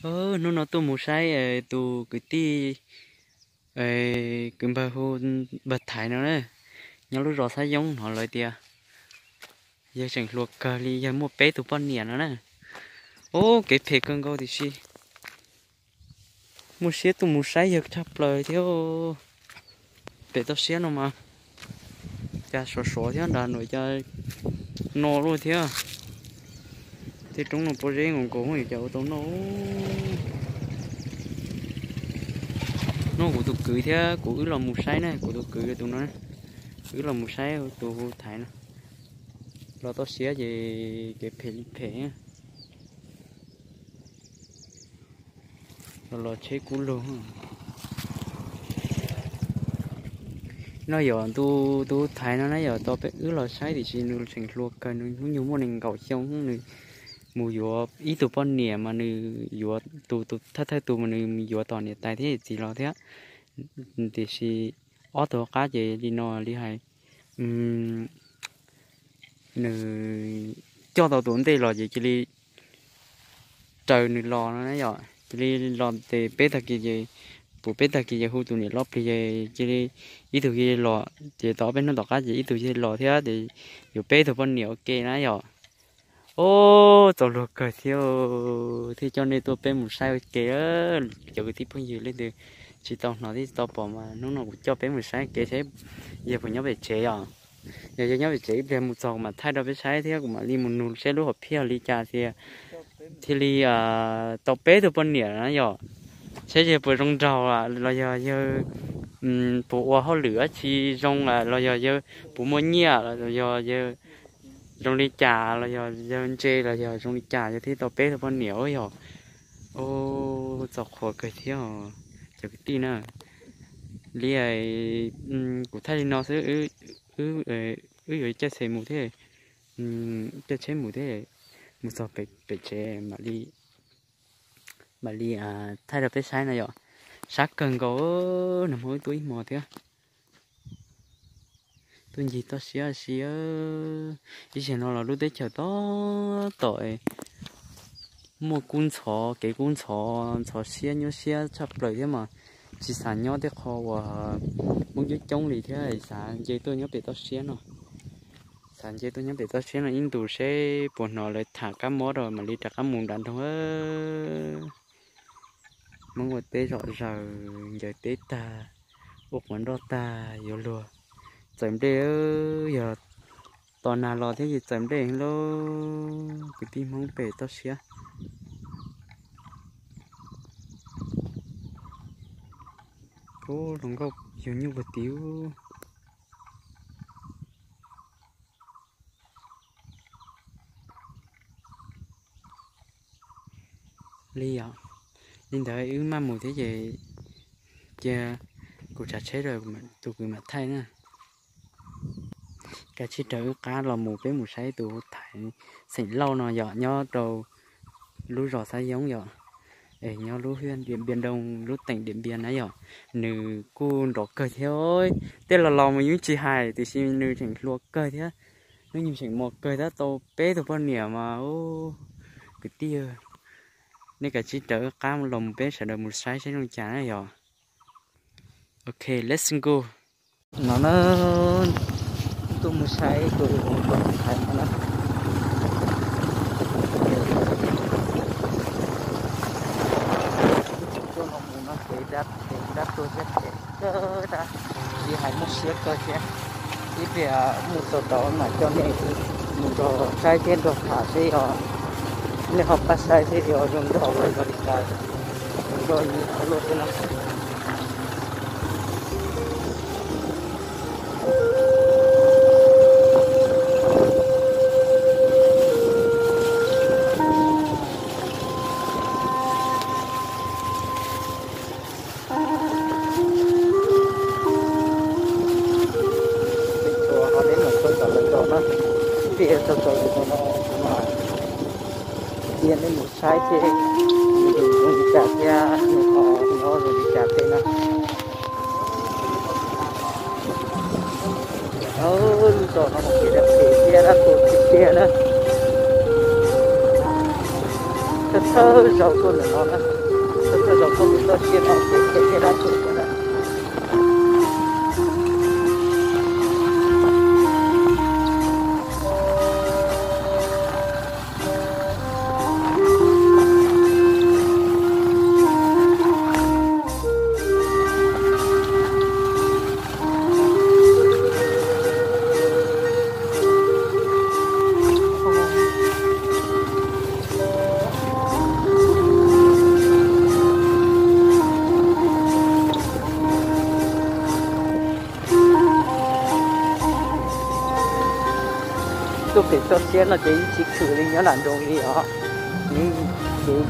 Hnub no tuaj mus saib tus kwv tij, kwv npawg hu npawg Thaiv no na, nyob lub zos Xab Yoob no lawv tias yawg tseem hluas kawg li, yawg muaj peb tug poj niam no na. Ub, kev phem kawg nkaus tiam sis muaj siab tuaj mus saib yawg tshaj plaws thiab. Pem toj siab no mas cas sov sov thiab nrad, nws cas no luaj thiab. Tej roob no pob zeb nkaus nkaus yuav cas ua tau noj. Noj kuv tus kwv thiab kuv wb los mus saib na, kuv tus kwv tus no, wb los mus saib tus hu Thaiv no. Los toj siab ces kev phem li phem. Los los tsheb kub lug. No yog tus hu Thaiv no na, yog tau peb wb los saib tiam sis nws tseem hluas kawg, nws hnub nyoog muaj nees nkaum xyoo, nws mus yuav ib tug poj niam mas nws yuav tus, tus thawj thawj tus mas nws yuav tom niam tais thiab yawm txiv los thiab. Tiam sis ob tug qab ces li no li hais, nws coj tau tus ntej los ces cia li raws nws los no na yom, cia li los ces peb tag kis ces, pum peb tag kis ces hu tus niam loj plig ces cia li ib tug cia li los, ces tau ob peb hnub tom qab ces ib tug cia li los thiab ces yuav peb tug poj niam ua ke na yom. Ub, txaus luag kawg thiab, thiaj coj nej tuaj peb mus saib ua ke. Cov kwv tij phooj ywg leej twg tsis tau hnov thiab tsis tau pom mas hnub no kuv coj peb mus saib kev saib yawg puas nyob pem tsev os. Yog yawg nyob pem tsev ib pliag mus txog kuv mam thaij rau peb saib thiab kuv mam li mus nug seb lub hom phiaj li cas thiaj, thiaj li tau peb tug poj niam na yom. Saib yawg puas zoo nraug los yog yawg puas ua hauj lwm dab tsi zoo los yog yawg puas muaj nyiaj los yog yawg zoo li cas los yog yawg ntse los yog zoo li cas yawg thiaj tau peb tug poj niam ua yog. Ub, txaus qhuas kawg thiab os cov kwv tij na. Li kuv thaij li no xwb, wb yuav caij tsheb mus thiab, caij tsheb mus thiab, mus txog pem tsev mam li thaij rau peb saib no yom. Sab kawg nkaus, nag hmo wb tuaj ib hmo thiab. Tuaj ncig toj siab si, ib zaug no los lub teb chaws tob tom muaj kub ntxhov, kev kub ntxhov, ntxhov siab nyuaj siab tshaj plaws thiab mas tsis xav nyob tej qho uas Hmoob coob coob li thiab, xav nce tuaj nyob pem toj siab no. Xav nce tuaj nyob pem toj siab no ib ntus seb puas hnov lawv tham kab mob rau mam li rov qab mus nram nroog. Hmoob ua teb zom zaws, ncaws teb tag, ua quav nroj tag, yuav luag txawm nplej. Yog tos nag los thiab ces txawm nplej heev lauj, kwv tij Hmoob pem toj siab. Ub, hluas nkauj yug nyuj puag tid. Li os, li ntawd wb maj mus thiab ces cia kuv tsav tsheb rau tus kwv mam thaij na. Kav tsij raws wb qab los mus, peb mus saib tus Thaiv xeem Lauj no yom, nyob rau lub zos Xab Yoob yom. Es nyob lub hiab Npias Npias Nroo, lub teem Npias Npias na yom. Nws kuj nrov kawg thiab, tej los laus mus yeej tsis hais tiam sis nws tseem hluas kawg thiab, hnub nyoog tseem mos kawg thiab, tau peb tug poj niam mas. Kwv tij, nej kav tsij raws wb qab los mus, peb sawv daws mus saib saib zoo li cas na yom. Ok, let's go. No na, tuaj mus saib tus Thaiv no na. Tuaj no mus no ces dab, ces dab tuag thiab ces dab, li hais muaj siab kawg thiab. Ib pliag mus txog tod mam coj nej mus nrog saib thiab nrog tham seb yog nej ho pab saib seb yog zoo nraug los yog li cas, zoo nraug li qhov luaj thiab no. Peb tsuas ho deb mus txog tom lawv zos na, peb txog tom lawv zos no kuv mam cia nej mus saib seb nws zoo li cas thiab nws ho nyob zoo li cas tej na. Lub zos no mas kev dab phem thiab dab tuag tiag tiag na. Thawj zaug tuaj ntawm no na, thawj zaug tuaj mus txoj sia no ces thiaj dab tsi na. Tuaj pem txoj sia no ces yeej tsis khwm li nyob nram nroog li os. Yeej ces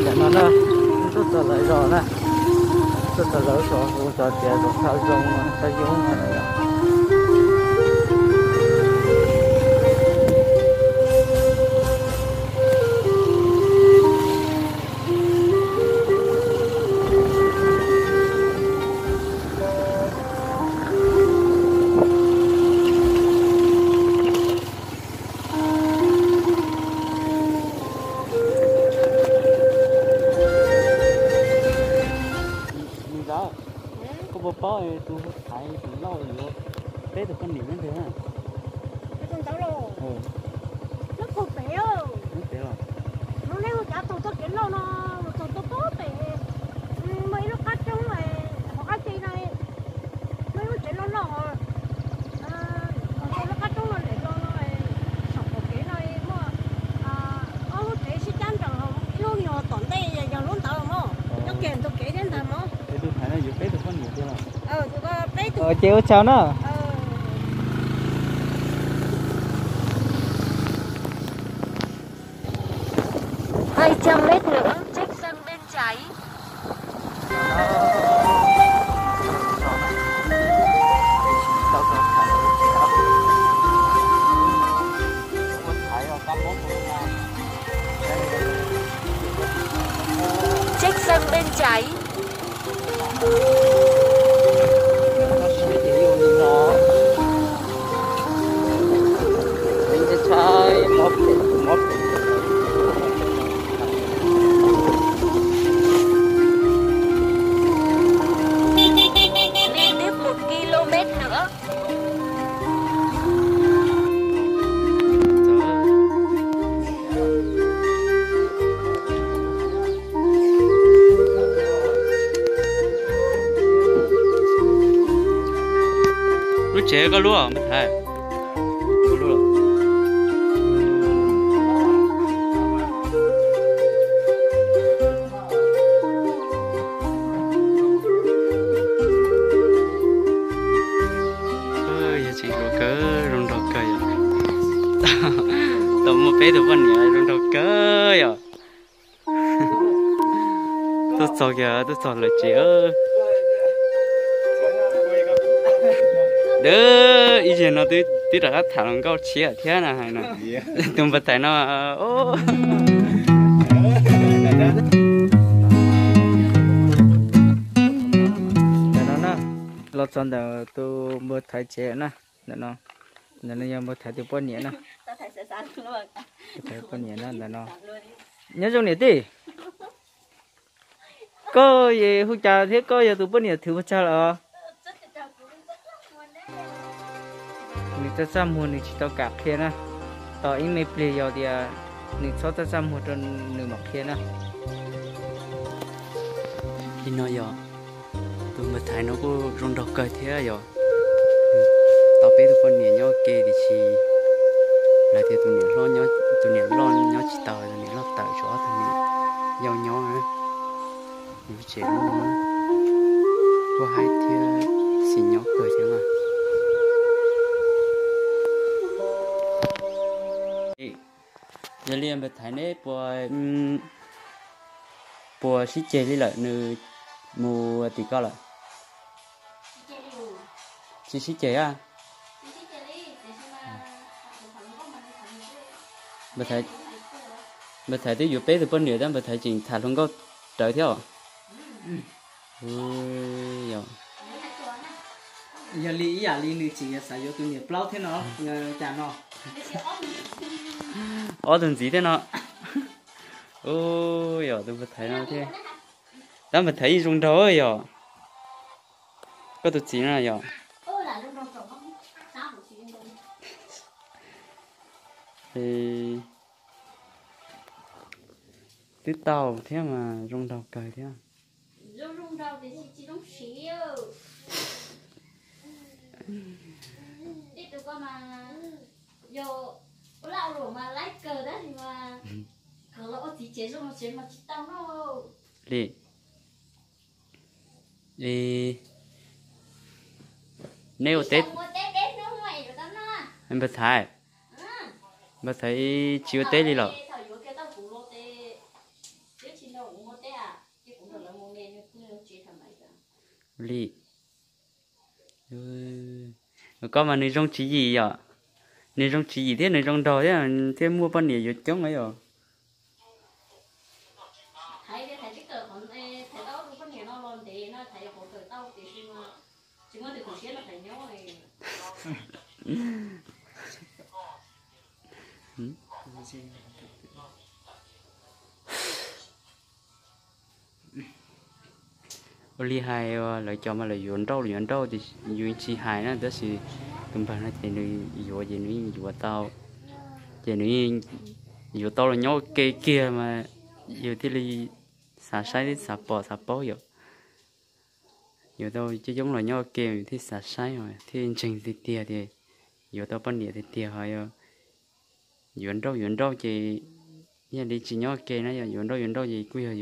Ntawm no na, tuaj txog lawv zos na, tuaj txog lawv zos hu xov tias zos Xab Zoo, Xab Zoo no yom. Niam ntxawm, koj puas paub tus hu Thaiv tus loj yuav peb tug poj niam nyob ntawd na? Tus ntawd los? Nyob puag pem. Nyob pem los? Hnub neb hu cav tug txoj kev loj no, mus txog tau puag pem, muaj ib lub qab roob hauv qab ke no, muaj ib lub tsev loj loj, lub qab roob no lem los no, saum qaum kev no muaj ob lub tsev sib cab nraws, ib lub nyuag tom ntej yog lub ntawd mog, nyob kiag ntug kev thiab ntag mog. Tus Thaiv no yuav peb tug poj niam tiag los? Ces ua tsaug na. Hai trăm mét nữa, check dâng bên trái. Check dâng bên trái. Đi tiếp một ki lô mét nữa. Lub tsev koj lub, Npawg Thaiv? Yog tseem hluas kawg, zoo nraug kawg yom. Tau muaj peb tug poj niam zoo nraug kawg yom. Tuaj txog kiag, tuaj txog lawv tsev. Dawb, ib zaug no twb rov qab tham hluas nkauj tshiab thiab na hais no. Tus Npawg Thaiv no. Ntawm no na, los txog ntawm tus Npawg Thaiv tsev na. Ntawm no, ntawm no yog Npawg Thaiv tus poj niam na. Thaiv poj niam na ntawm no. Nyob zoo niam tij. Koj hu cas thiab koj yog tus poj niam thwm puas tsawg lawm os? Nws txaj txaj muag nws tsis tau kam qhia na. Tos ib me pliag yog tias nws txhob txaj txaj muag rau nws mam qhia na. Li no yog tus Npawg Thaiv no kuj zoo nraug kawg thiab yog. Tau peb tug poj niam nyob ke tiam sis lawv tias tus niam hlob, tus niam loj nyob tsis tau, tus niam loj tawm, tshuav ob tug niam yau nyob. Nws tsev lub no kuj haib thiab, xis nyob kawg thiab mas. Yog li Npawg Thaiv neb puas, puas sib ceg li lawm, nws mus tim koj lawm? Tsis sib ceg a? Npawg Thaiv twb yuav peb tug poj niam tab npawg Thaiv tseem tham hluas nkauj rawv thiab os. Yog, yog li ib yam li nws tseem yuav xav yuav tus niam plaub thiab no, cas no. Ob tug ntxiv thiab no. Yog tus npawg Thaiv no thiab. Tab npawg Thaiv yeej zoo nraug yog. Koj tus txiv no yog. Twb tau thiab mas zoo nraug kawg thiab. Li. Neb ua teb, npawg Thaiv, npawg Thaiv tsis ua teb li los? Li. Koj mas nws zoo tswv yim yom, nws zoo tswv yim thiab nws zoo nraug thiab, thiaj muaj poj niam yuav coob yom. Ua li hais lawv cov mas lawv yuav nrauj yuav nrauj, yus tsis hais na, tab sis tus npawg no ces nws yuav ces nws yeej yuav tau, ces nws yeej yuav tau los nyob ua ke kiag mas yus thiaj li xav saib thiab xav pom xav paub yom. Yuav tau coob coob los nyob ua ke thiaj xav saib thiaj ntseeg tiag tiag tias yuav tau poj niam tiag tiag ho yog yuav nrauj yuav nrauj ces yog li tsis nyob ua ke na, yog yuav nrauj yuav nrauj ces kuj yog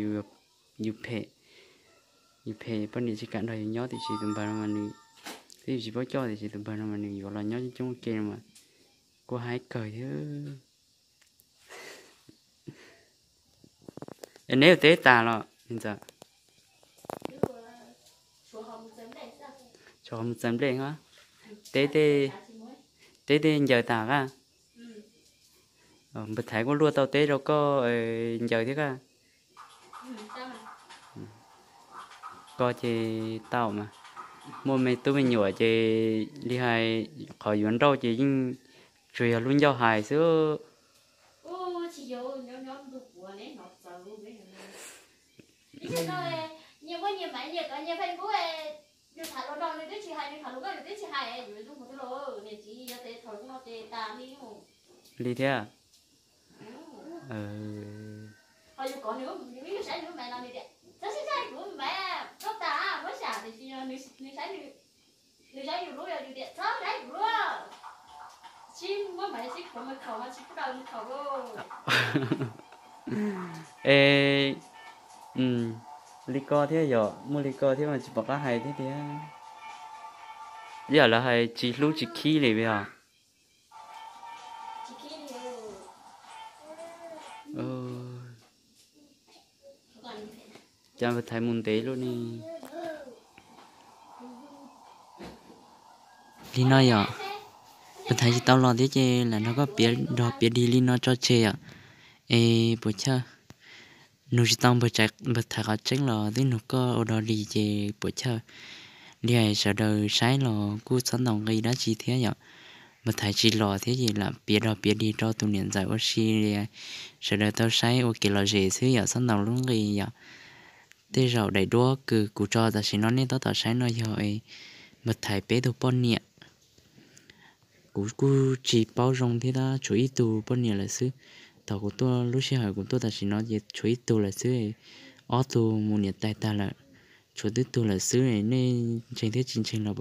yus phem, yus phem poj niam tsis kam nrog yus nyob, tiam sis tus npawg no mas nws twb yus tsis paub coj, tiam sis tus npawg no mas nws yuav los nyob coob coob ua ke no mas kuj haib kawg thiab. Es neb ua teb tas los ntxawm? Tshuav mus txaws nplej, teb, teb tej ncaws tas qab. Npawg Thaiv kuj luaj tau teb rau koj ncaws thiab qab. Koj ces tau mas, muaj me tub me nyuam ces li hais qhov yuav nrauj ces yeej tsuas yog lub ncauj hais xwb. Li thiab. Es li ko thiab yog muaj li ko thiab mas tsis pom qab hais thiab tiag. Ib yam lawv hais tsis hlub tsis khib li os. Cas npawg Thaiv mus ntev luaj ne. Li no yom, npawg Thaiv tsis tau los thiab ces lam nrog koj piav nrog piav dig li no tso tseg yom. Es puas chawj, nug tsis tau npawg Thaiv qhov tseeb los twb nug koj ua dog dig ces puas chawj. Li hais sawv daws saib los kuj txhob ntaus nqi dab tsi thiab yom. Npawg Thaiv tsis los thiab ces lam piav dog piav dig rau tus niam ntxawm ua si li sawv daws tau saib ua kev lom zem xwb yom, txhob ntaus lub nqi yom. Tej zaum daim duab kws kuv tso tam sim no nej tab tom saib no yog npawg Thaiv peb tug poj niam. Kuv kuj tsis paub zoo thiab tab tshuav ib tug poj niam lawm xwb. Thaum kuv tuaj lub sij hawm kuv tuaj tam sim no ces tshuav ib tug lawm xwb, ob tug mus niam tais tag lawm, tshuav twb tug lawm xwb. Nej ntseeg thiab tsis ntseeg los